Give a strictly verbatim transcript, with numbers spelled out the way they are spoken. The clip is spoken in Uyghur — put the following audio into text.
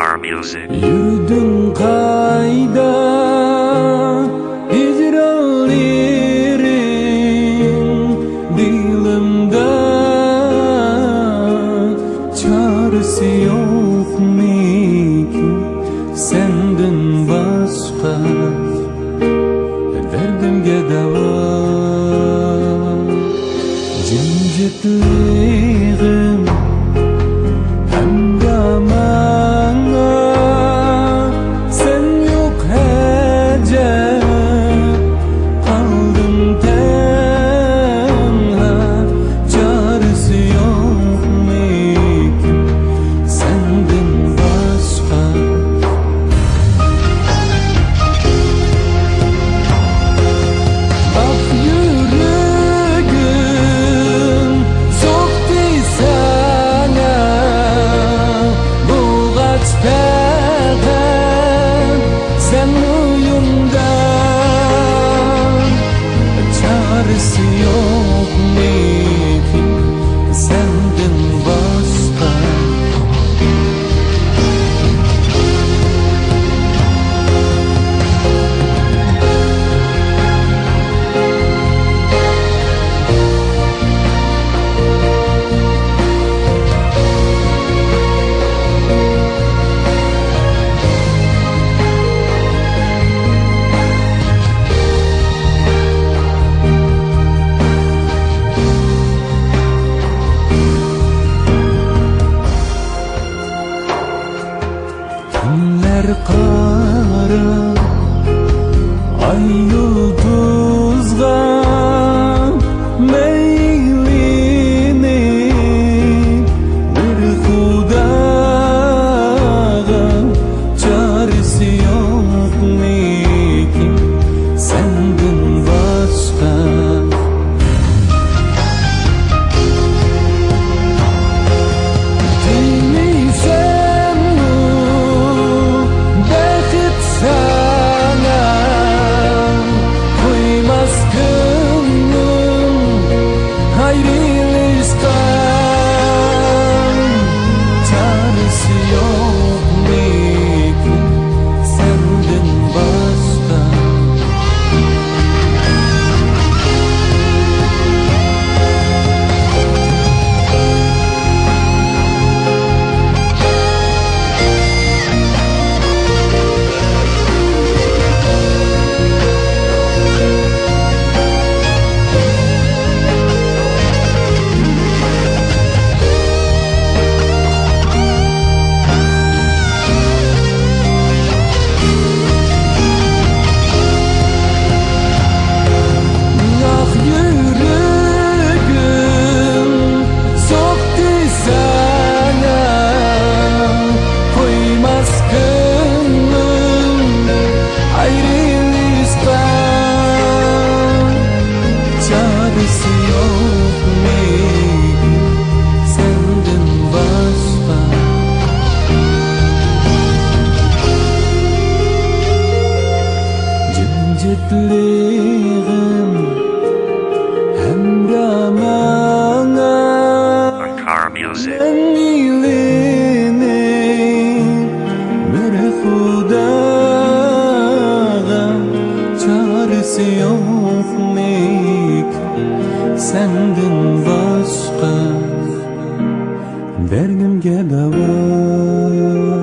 Ankara Music. يۈردۈڭ قايدا، ھىجرانلىرىڭ دىلىمدا، چارىسى يوقمىكىن سەندىن باشقا؟ دەردىمگە داۋا، جىمجىتلىقىم ھەمراھ ماڭا. سەن يوق ئەجەب، قالدىم تەنھا، چارىسى يوقمىكىن سەندىن باشقا؟ ئاق يۈرىكىم سوقتى ساڭا، بولغاچ پەقەت سەن ئويۇمدا. چارىسى يوقمىكىن سەندىن باشقا؟ كۈنلەر قارا، ئاي يۇلتۇزغا مەيلىنى بىر خۇداغا، چارىسى يوقمىكىن سەندىن باشقا؟ دېمىسەممۇ بەخت ساڭا، قويماس كۆڭلۈم ئايرىلىشقا. چارىسى يوقمىكىن سەندىن باشقا؟ ئاق يۈرىكىم سوقتى ساڭا، قويماس كۆڭلۈم ئايرىلىشقا. چارىسى يوقمىكىن سەندىن باشقا؟ جىمجىتلىقىم ھەمراھ ماڭا. Ankara Music. مەيلىنى بىر خۇداغا، چارىسى يوقمىكىن سەندىن باشقا؟ دەردىمگە داۋا.